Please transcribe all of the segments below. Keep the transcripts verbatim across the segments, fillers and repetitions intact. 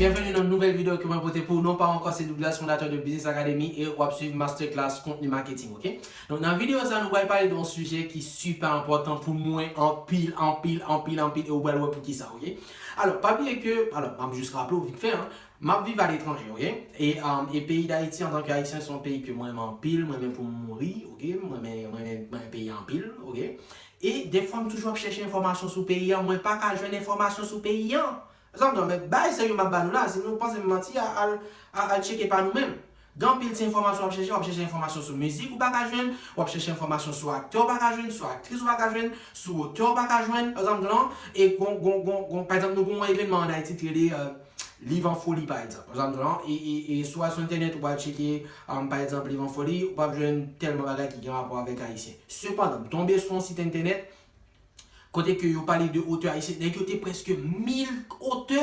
Byenveni nan nouvèl videyo ke mwen pote pou ou. Non pa w ankò, se Douglas, fondatè de Business Academy, e w ap swiv Masterclass Kontni Marketing, oke? Donk, nan videyo sa, nou pral pale de yon sijè ki sipè enpòtan pou mwen anpil, anpil, anpil, anpil, e w pral wè poukisa, oke? Alò, pa bliye ke, alò, m ap jis raple w vit fè, en, m ap viv aletranje, oke? E, um, e peyi Dayiti, antanke Ayisyen, se yon peyi ke mwen renmen anpil, mwen renmen pou m mouri, oke? Mwen renmen, mwen renmen, mwen renmen peyi a anpil, oke? E defwa, m toujou ap chèche enfòmasyon sou peyi a, mwen pa ka jwenn enfòmasyon sou peyi a. Sa m di, men bagay serye m ap ba nou la, si nou panse m manti, a- al, a- al tcheke pa nou menm. Gen anpil ti enfòmasyon w ap chèche, w ap chèche enfòmasyon sou mizik ou pa ka jwenn, w ap chèche enfòmasyon sou aktè ou pa ka jwenn, sou aktris ou pa ka jwenn, sou otè ou pa ka jwenn, sa m di w lan, e gon, gon, gon, gon, pa egzanp, nou gon yon evènman ann Ayiti ki rele, euh, Liv an Foli, pa egzanp, sa m di w lan, e, e, e si w al sou entènèt ou al tcheke, um, pa egzanp, Liv an Foli, ou p ap jwenn tèlman bagay ki gen rapò avèk Ayisyen. Sepandan, m tonbe sou yon sit entènèt, kote ke yo pale de otè ayisyen, nèg yo te prèske mil otè,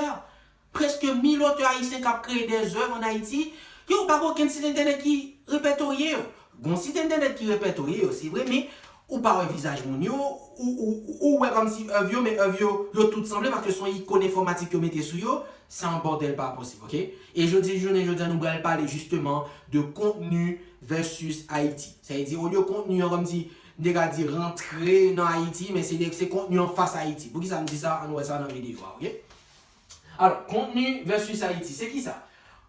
prèske mil otè ayisyen k ap kreye de zèv ann Ayiti, yo pa gen okenn sit entènèt ki repètorye yo. Gon sit entènèt ki repètorye yo, se vre, men ou pa wè vizaj moun yo, ou, ou, ou wè kòmsi èv yo, men èv yo, yo tout sanble paske se yon ikòn enfòmatik yo mete sou yo, se yon bòdèl pa posib, oke? E jodi, jounen jodi a, nou pral pale jisteman de kontni versus Ayiti. Sa vle di, olye kontni an kòmsi, m te ka di rantre nan Ayiti, men se, se kontni an fas Ayiti. Poukisa m di sa? Ann wè sa nan videyo a, oke? Alò, kontni versus Ayiti, se kisa?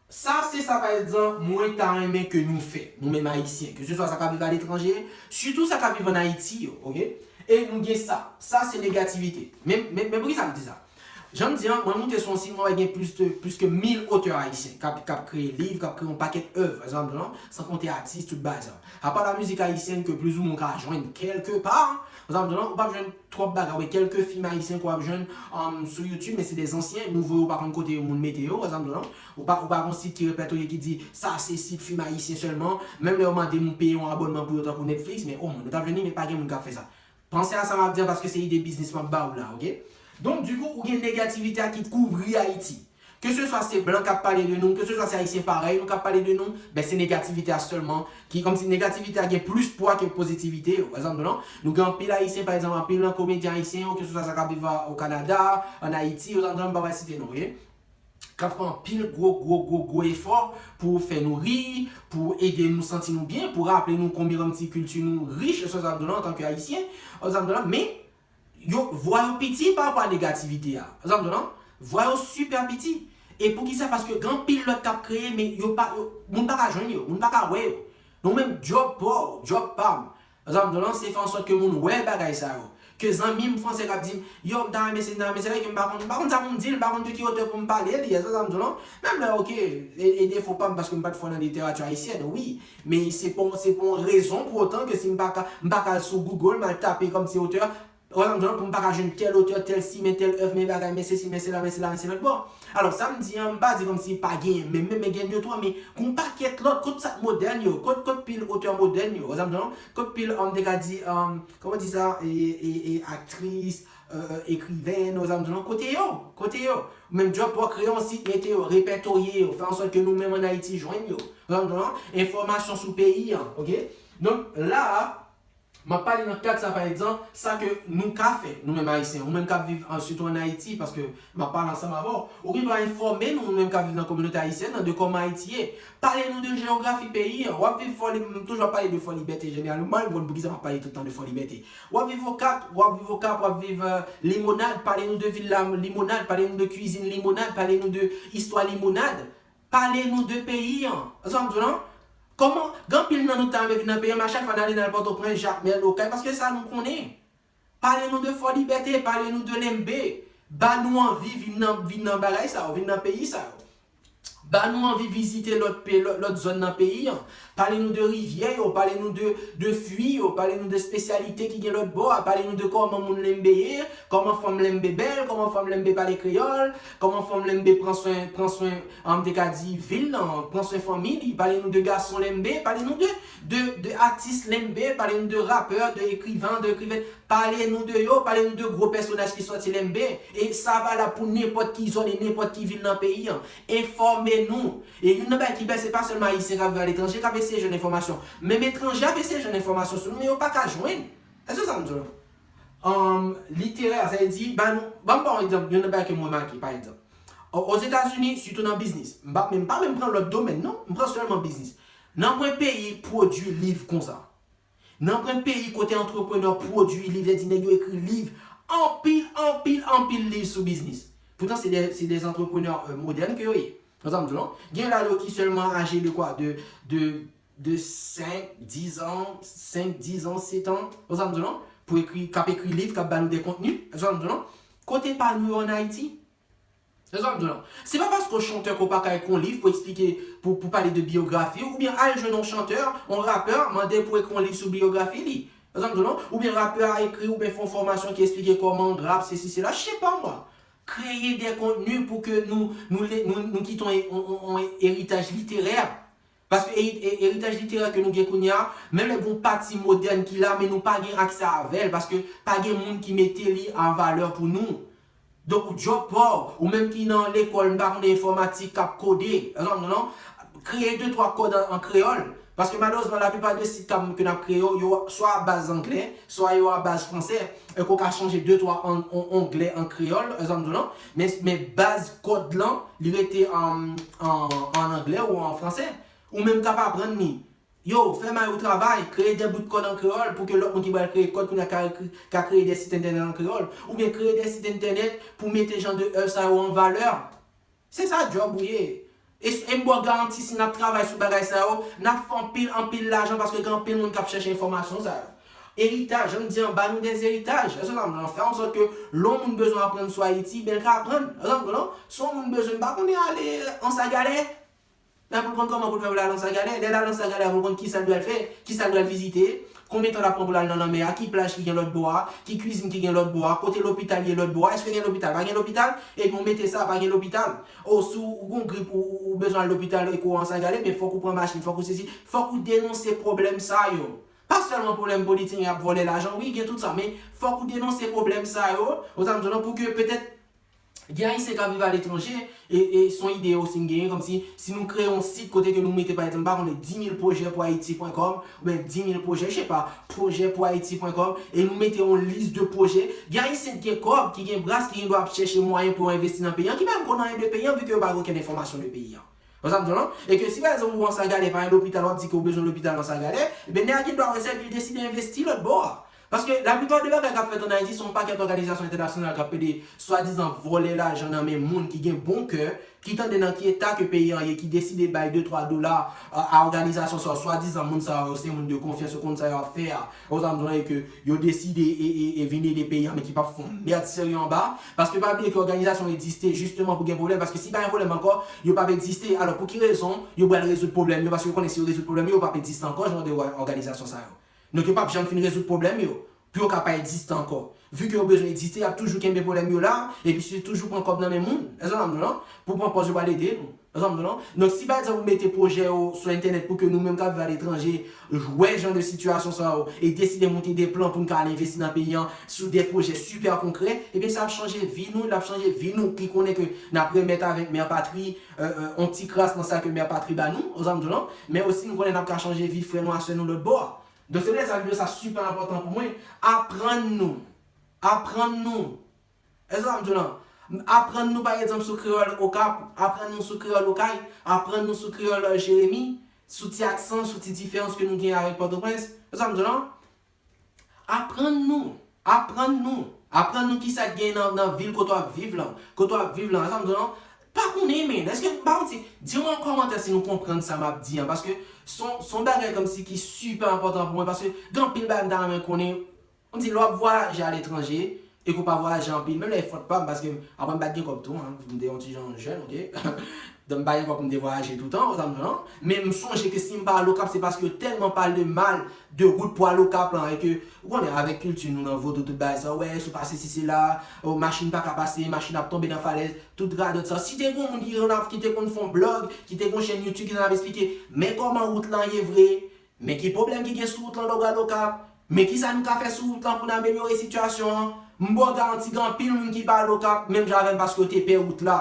Sa, se sa, pa egzanp, mwen ta renmen ke nou fè, nou menm Ayisyen, ke se swa sa k ap viv aletranje, sitou sa k ap viv ann Ayiti yo, oke? E nou gen sa. Sa, se negativite. Men, men, men poukisa m di sa? Jan m di an, mwen moute sou yon sit, mwen wè gen plis de, plis ke mil otè ayisyen k ap, k ap kreye liv, k ap kreye yon pakèt èv, sa m di w lan, san konte atis, tout bagay sa. Apa lamizik ayisyèn ke plizoumwen ou ka jwenn kèlke pa, sa m di w lan, ou p ap jwenn twòp bagay, ou gen kèlke fim ayisyen ke w ap jwenn, um, sou YouTube, men se de zansyen, nouvo yo pa konn kote yo moun mete yo, sa m di w lan, ou pa, ou pa gon sit ki repètorye ki di, sa se sit fim ayisyen sèlman, menm lè yo mande m peye yon abònman pou yo tankou Netflix, men o mwen, nou t ap jwenn li, men pa gen moun k ap fè sa. Panse a sa m ap di an paske se ide biznis m ap ba ou la, oke? Donk, dikou, ou gen negativite a ki kouvri Ayiti. Ke se swa se blan k ap pale de nou, ke se swa se ayisyen parèy nou k ap pale de nou, ben se negativite a sèlman ki, kòmsi negativite a gen plis pwa ke pozitivite yo. Pa egzanp, non? Nou gen anpil ayisyen, pa egzanp, anpil nan komedyen ayisyen yo, ke se swa sa k ap viv a- o Kanada, ann Ayiti, yo, m pa pral site non, oke? K ap fè anpil gwo, gwo, gwo, gwo efò pou fè nou ri, pou ede nou santi nou byen, pou raple nou konbyen kòmsi kilti nou rich, sa m di w lan, antanke ayisyen, sa m di w lan, men yo, vwa yo piti pa rapò a negativite a, sa m di w lan, vwa yo sipè piti. E poukisa? Paske gen anpil lòt k ap kreye, men yo pa, yo, moun pa ka jwenn yo, moun pa ka wè yo. Nou menm, djòb pa w, djòb pa m, sa m di w lan, se fè ansòt ke moun wè bagay sa yo. Ke zanmi m fransè k ap di m, yo, m ta renmen se, m ta renmen se, men ke m pa konn, m pa konn sa pou m di l, m pa konn de ki otè pou m pale li, sa m di w lan. Menm lè, oke, e, e defo pa m paske m pa t fò nan literati ayisyèn, wi. Men se pa, se pa yon rezon pou otan ke si m pa ka, m pa ka al sou Google, m al tape kòmsi otè, sa m di w lan, pou m pa ka jwenn tèl otè, tèl si, men tèl èv, men bagay, men sesi, men sela, men sela, men se lòt bò. Alò, sa m di an, m pa di kòmsi pa genyen, men, men, men gen de twa, men gon pakèt lòt, kot sa modèn yo, kot, kot pil otè modèn yo, sa m di w lan, kot pil, um, m te ka di, um, kòman di sa, e, e, e aktris, euh, euh, ekriven, sa m di w lan, kote yo, kote yo. Menm djòb pou w kreye yon sit, mete yo, repètoye yo, fè ansòt ke nou menm ann Ayiti jwenn yo, sa m di w lan, enfòmasyon sou peyi an, oke? Donk, la a, m ap pale nan kad sa, pa egzanp, sa ke nou ka fè, nou menm Ayisyen, ou menm k ap viv an, sitou ann Ayiti, paske m ap pale ansanm avè w, ou gen dwa enfòme nou, nou menm k ap viv nan kominote ayisyèn nan, de kòman Ayiti ye. Pale nou de jewografi peyi an. W ap viv Fòlibète, m toujou ap pale de Fòlibète jeneralman, m konn poukisa m ap pale tout tan de Fòlibète. W ap viv Okap, w ap viv Okap, w ap viv, euh, Limonad, pale nou de vil la, Limonad, pale nou de kwizin Limonad, pale nou de istwa Limonad. Pale nou de peyi an. Sa m di w lan? Kòman, gen anpil nan nou ta renmen vin nan peyi an, men a chak fwa n ale, n al Pòtoprens, Jakmèl, Okay, paske sa nou konnen. Pale nou de Fòlibète, pale nou de Lenbe. Ba nou anvi vin nan, vin nan bagay sa yo, vin nan peyi sa yo. Ba nou anvi vizite lòt pe-, lòt, lòt zòn nan peyi an. Pale nou de rivyè yo, pale nou de, de fwi yo, pale nou de espesyalite ki gen lòt bò a, pale nou de kòman moun Lenbe ye, kòman fanm Lenbe bèl, kòman fanm Lenbe pale kreyòl, kòman fanm Lenbe pran swen, pran swen, an, m te ka di, vil lan, pran swen fanmi li, pale nou de gason Lenbe, pale nou de, de, de atis Lenbe, pale nou de rapè, de ekriven, de ekriven, pale nou de yo, pale nou de gwo pèsonaj ki sòti Lenbe, e sa valab pou nenpòt ki zòn e nenpòt ki vil nan peyi an. Enfòme nou. E youn nan bagay ki bèl, se pa sèlman Ayisyen k ap viv aletranje k ap eseye jwenn enfòmasyon. Menm etranje ap eseye jwenn enfòmasyon sou nou, men yo pa ka jwenn. Èske sa m di w lan? Ann, literè, sa vle di, ba nou, ban m ba w egzanp, youn nan bagay ke m remake, pa egzanp. Ozetazini, sitou nan biznis, m pa menm, pa menm pran lòt domèn non, m pran sèlman biznis. Nanpwen peyi pwodui liv konsa. Nanpwen peyi kote antreprenè pwodui liv, vle di nèg yo ekri liv, anpil, anpil, anpil liv sou biznis. Poutan se de, se de antreprenè modèn ke yo ye. Konprann sa m di w non? Gen la yo ki sèlman aje de kwa? De, de de senk, diz an, senk, diz an, sèt an, ou sa m di w non? Pou ekri, k ap ekri liv, k ap ba nou de kontni, ou sa m di w non? Kote pa nou yo ann Ayiti? Ou sa m di w non? Se pa paske w chantè ke w pa ka ekri yon liv pou eksplike, pou, pou pale de biyografi w, oubyen al jwenn yon chantè, yon rapè, mande pou ekri yon liv sou biyografi li. Ou sa m di w non? Oubyen rapè a ekri, oubyen fè yon fòmasyon ki eksplike kòman rap, sesi, sela, je sais pas moi. Kreye de kontni pou ke nou, nou, nou, nou kite yon, yon, yon eritaj literè. Paske eritaj literè ke nou gen kounye a, menm lè gen yon pati modèn ki la, men nou pa gen aksè avè l, paske pa gen moun ki mete li an valè pou nou. Donk, ou djòb pa w, ou menm ki nan lekòl, m pa konnen enfòmatik, k ap kode, non, non, non, kreye de twa kòd an, an kreyòl. Paske malerezman, laplipa de sit k ap, ke n ap kreye yo, yo swa a baz anglè, swa yo a baz fransè. Èske w ka chanje de twa an, an, anglè an kreyòl, non, non, men, men baz kòd lan, li rete an, an, an anglè ou an fransè. Ou menm k ap aprann li. Yo, fè may ou travay, kreye de bout kòd an kreyòl pou ke lòt moun ki pral kreye kòd kounye a ka, ka kreye de sit entènèt an kreyòl. Oubyen kreye de sit entènèt pou mete jan de èv sa yo an valè. Se sa djòb ou ye. E, e m ba w garanti si n ap travay sou bagay sa yo, n ap fè anpil, anpil lajan paske gen anpil moun k ap chèche enfòmasyon sa yo. Eritaj, jan m di an, ba nou de eritaj. Èske w konprann? Fè an sòt ke lè yon moun bezwen aprann sou Ayiti, ben l ka aprann. Èske w konprann? Si yon moun bezwen, m pa konnen, ale an Sagalè. Nan pou l konn kòman pou l fè pou l al an Sagalè. Lè l al an Sagalè, pou l konn kisa l dwe al fè, kisa l dwe al vizite, konbyen tan l ap pran pou l al nan lanmè a, ki plaj ki gen lòt bò a, ki kuizin ki gen lòt bò a, kote lopital ye lòt bò a, èske gen lopital, pa gen lopital, epi w mete sa, pa gen lopital. O, si w gen grip, ou, ou, ou bezwen al lopital, epi w an Sagalè, men fòk ou pran machin, fòk ou sesi, fòk ou denonse pwoblèm sa yo. Pa sèlman pwoblèm politisyen y ap vòlè lajan, wi, gen tout sa, men fòk ou denonse pwoblèm sa yo, ou sa m di w non, pou ke petèt Gen Ayisyen k ap viv aletranje, e, e se yon ide osi m genyen, kòmsi, si nou kreye yon sit kote ke nou mete, pa egzanp, m pa konnen, dis mil pwojè pou ayiti pwen kòm, oubyen dis mil pwojè, je sais pas, pwojè pou ayiti pwen kòm, e nou mete yon lis de pwojè. Gen Ayisyen ki gen kòb, ki gen bras, ki gen dwa ap chèche mwayen pou yo envesti nan peyi an, ki pa menm konn anyen de peyi an, vi ke yo pa gen okenn enfòmasyon de peyi an. Ou sa m di w non? E ke si, pa egzanp, ou an Sagalè, pa gen lopital, w ap di ke w bezwen lopital nan Sagalè, ebyen, nèg la gen dwa wè sèvi l deside envesti lòt bò a. Paske laplipa de bagay k ap fèt ann Ayiti, se yon pakèt òganizasyon entènasyonal k ap pede swadizan vòlè lajan nan men moun ki gen bon kè, ki tande nan ki eta ke peyi an ye, ki deside bay de twa dola a, a òganizasyon sa yo, swadizan moun sa yo, se moun de konfyans, yo konn sa yo ap fè a. Ou sa m di w non, e ke yo deside e, e, e vin ede peyi an, men ki p ap fè yon mèd serye anba. Paske pa bliye ke òganizasyon egziste jisteman pou gen pwoblèm, paske si pa gen pwoblèm ankò, yo p ap egziste. Alò, pou ki rezon yo pral rezoud pwoblèm yo? Paske yo konnen si yo rezoud pwoblèm yo, yo p ap egziste ankò, jan de òganizasyon sa yo. Donk, yo p ap janm fin rezoud pwoblèm yo, pou yo ka pa egziste ankò. Vi ke yo bezwen egziste, y ap toujou kenbe pwoblèm yo la, epi se toujou pran kòb nan men moun. Èske w konprann non? Pou pran pòz yo pral ede nou. Èske w konprann non? Donk, si pa egzanp ou mete pwojè yo sou entènèt pou ke nou menm k ap viv aletranje, wè jan de sitiyasyon sa yo, e deside monte de plan pou n ka al envesti nan peyi an sou de pwojè sipè konkrè, ebyen, sa ap chanje vi nou, l ap chanje vi nou ki konnen ke n ap remèt avèk Mè Patri, e, e, yon ti kras nan sa ke Mè Patri ba nou, èske w konprann non? Men osi, nou konnen n ap ka chanje vi frè nou a sè nou lòt bò a. Donk, se pou sa videyo sa sipè enpòtan pou mwen. Aprann nou. Aprann nou. Èske w konprann sa m di w lan? Aprann nou, pa egzanp, sou kreyòl Okap, aprann nou sou kreyòl Okay, aprann nou sou kreyòl, e, Jeremi, sou ti aksan, sou ti diferans ke nou gen avèk Pòtoprens. Èske w konprann sa m di w lan? Aprann nou. Aprann nou. Aprann nou kisa k gen nan, nan vil kote w ap viv lan. Kote w ap viv lan. Èske w konprann sa m di w lan? Pa konnen, men. Èske, pa konn si, di mwen an kòmantè si nou konprann sa m ap di an. Paske se yon, se yon bagay kòmsi ki sipè enpòtan pou mwen. Paske gen anpil bagay m ta renmen konnen. M di, lè w ap vwayaje aletranje, e ke w pa vwayaje anpil, menm lè e fòt pa m, paske apre m pa t gen kòb tou, en, m te yon ti jan jèn, oke? Donk, m pa gen kòb pou m te vwayaje toutan, ou sa m di w lan. Men m sonje ke si m pa al Okap, se paske yo tèlman pale mal de wout pou al Okap lan, e ke, ou konnen, avèk kilti nou nan vodou, tout bagay sa, wè, si w pa sesi sela, o, machin pa ka pase, machin ap tonbe nan falèz, tout radòt sa. Si te gen yon moun ki konn ap, ki te konn fè yon blòg, ki te gen yon chèn YouTube, ki te konn ap eksplike, men kòman wout lan ye vre, men ki pwoblèm ki gen sou wout lan lè w al Okap? Men kisa nou ka fè sou wout lan pou n amelyore sitiyasyon an? M ba w garanti, gen anpil moun ki pa al Okap, menm jan avè m, paske yo te pè wout la.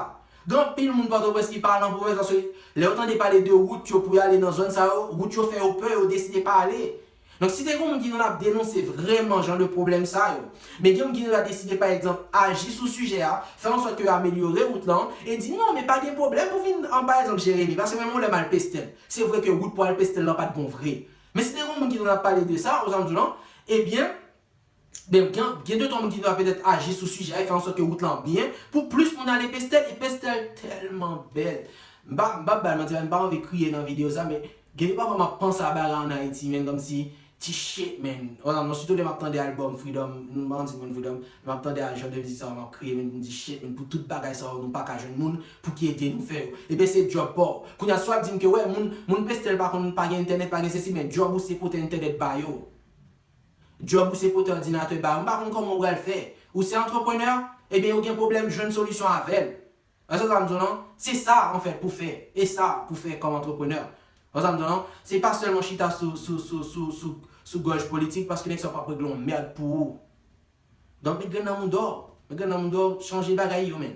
Gen anpil moun Pòtoprens ki pa al nan pwovens, paske lè yo tande pale de wout yo pou y ale nan zòn sa yo, wout yo fè yo pè, yo deside pa ale. Donk, si te gen yon moun ki konn ap denonse vrèman jan de pwoblèm sa yo, men gen yon moun ki ta deside, pa egzanp, aji sou sijè a, fè an sòt ke yo amelyore wout lan, e di, "Non, men pa gen pwoblèm pou vin, an, pa egzanp, Jeremi, paske menm yon lè m al Pestèl. Se vre ke wout pou al Pestèl lan pa t bon vre. Men si te gen yon moun ki konn ap pale de sa, ou sa m di w lan, ebyen, ben, gen, gen de twa moun ki ta petèt aji sou sijè a, e fè an sòt ke wout lan byen, pou plis moun ale Pestèl, e Pestèl tèlman bèl." M pa, m pa ba l manti, m pa anvi kriye nan videyo sa, men gen de pafwa m ap panse a bagay ann Ayiti, men kòmsi, ti shit, man. Wè, non, sitou lè m ap tande albòm Freedom, m pa anvi di moun Freedom, lè m ap tande a jan de mizik sa yo, m ap kriye, men m di, "Shit, man, pou tout bagay sa yo, nou pa ka jwenn moun pou ki ede nou fè yo." Ebyen, se djòb pa w. Kounye a, si w ap di m ke, wè, moun, moun Pestèl pa konn, pa gen entènèt, pa gen sesi, men djòb ou se pote entènèt ba yo. Djòb ou se pote òdinatè ba yo. M pa konn kòman w pral fè. Ou se antreprenè, ebyen, ou gen pwoblèm jwenn solisyon avè l. Wè sa m di w lan? Se sa, anfèt, pou fè. E sa, pou fè kòm antreprenè. Wè sa m di w lan? Se pa sèlman chita sou, sou, sou, sou, sou, sou gòj politik, paske nèg sa yo p ap regle yon mèd pou ou. Donk, met grenn nan mouda w. Met grenn nan mouda w, chanje bagay yo, man.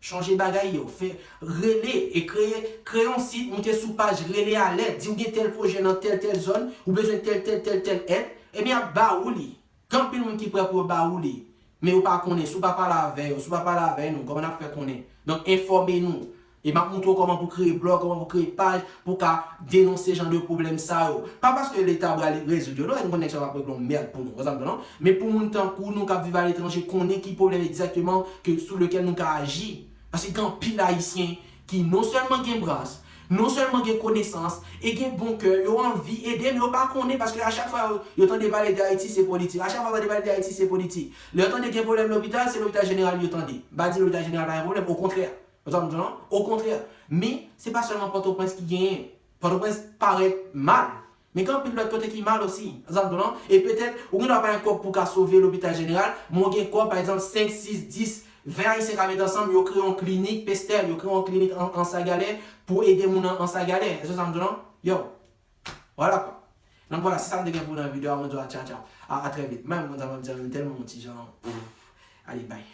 Chanje bagay yo. Fè, rele, e kreye, kreye yon sit, moute sou paj, rele alèt, di w gen tèl pwojè nan tèl, tèl zòn, ou bezwen tèl, tèl, tèl, tèl èd, ebyen, y ap ba ou li. Gen anpil moun ki prè pou yo ba ou li, men yo pa konnen. Si w pa pale avè yo, si w pa pale avè nou, kòman n ap fè konnen? Donk, enfòme nou. E m ap montre w kòman pou kreye blòg, kòman pou kreye paj, pou w ka denonse jan de pwoblèm sa yo. Pa paske Leta pral rezoud yo, non, nou konnen nèg sa yo p ap regle yon mèd pou nou, wè sa m di w lan? Men pou moun tankou nou k ap viv aletranje, konnen ki pwoblèm egzakteman ke, sou lekel nou ka aji. Paske gen anpil Ayisyen ki non sèlman gen bras, non sèlman gen konesans, e gen bon kè, yo anvi ede, men yo pa konnen, paske a chak fwa yo, yo tande pale de Ayiti, se politik. A chak fwa yo tande pale de Ayiti, se politik. Lè yo tande gen pwoblèm lopital, se lopital jeneral yo tande. M pa di lopital jeneral pa gen pwoblèm, okontrè. Wè sa m di w lan? Okontrè. Men, se pa sèlman Pòtoprens ki genyen. Pòtoprens parèt mal. Men gen anpil lòt kote ki mal osi. Wè sa m di w lan? E petèt, ou gen dwa pa gen kòb pou w ka sove lopital jeneral, men w gen kòb, pa egzanp, senk, sis, dis, ven Ayisyen ka met ansanm, yo kreye yon klinik Pestèl, yo kreye yon klinik an, Anse à Galets pou ede moun an Anse à Galets. Èske sa m di w lan? Yo. Vwala kwa. Donk vwala, se sa m te gen pou w nan videyo a, mwen di w a tchaw tchaw. A, a trè vit. Mwen, mwen, mwen, mwen tèlman yon ti jan. Ale, bay.